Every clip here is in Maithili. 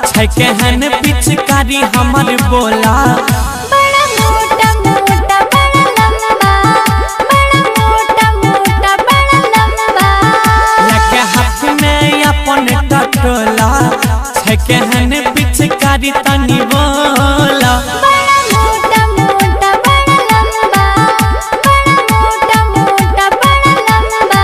छै केहन पिचकारी हमर बोला। बड़ा मोटा मोटा बड़ा लंबा, बड़ा मोटा मोटा बड़ा लंबा। लके हाथ में अपन टटोला छै केहन पिचकारी तनी बोला। बड़ा मोटा मोटा बड़ा लंबा, बड़ा मोटा मोटा बड़ा लंबा।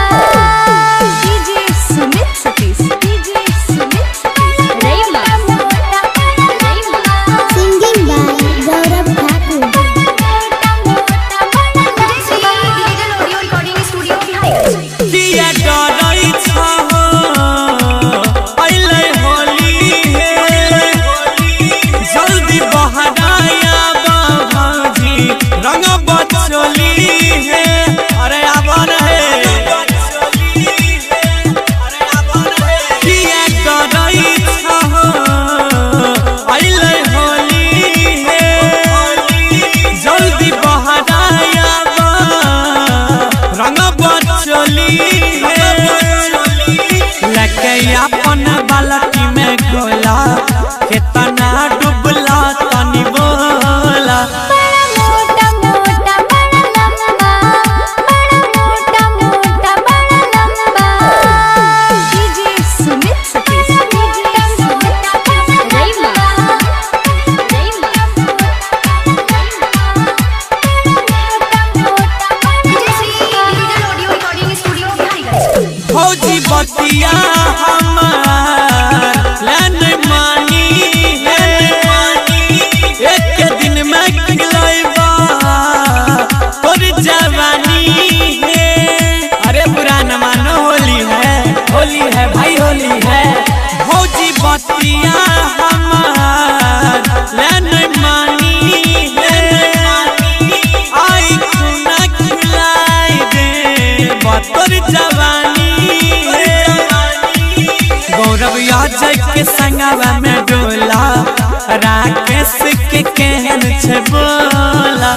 DJ Sumit Satish, DJ Sumit Satish, Rayma, मोटा बड़ा लंबा, Singing by Gaurav Thakur. मोटा मोटा बड़ा लंबा। Digital audio recording studio Bihar. किया डरै छहो अइलै होली हे, जल्दी बहराया बाबाजी रंग बचोली हे। अरे आब रे, किया डरै छहो अइलै होली हे, जल्दी बहराया रंग बचोली हे। लके अपन बालटी में गोला केतना डुबला तनी बोला। बड़ा मोटा मोटा बड़ा लंबा, बड़ा मोटा मोटा बड़ा लंबा। DJ Sumit Satish, DJ Sumit Satish, Rayma, Rayma, Digital audio recording studio Bihar. भौजी बतिया हमार लैन मानी है, एक दिन में खिलैबा तोर जवानी है। अरे बुरा न मानो होली है, होली है भाई होली है। भौजी बतिया हमार लैन मानी है, आई खुना खिलाई दे बतोर जवानी है। गौरव याजक के संगवा में डोला राकेश के केहन छै बोला।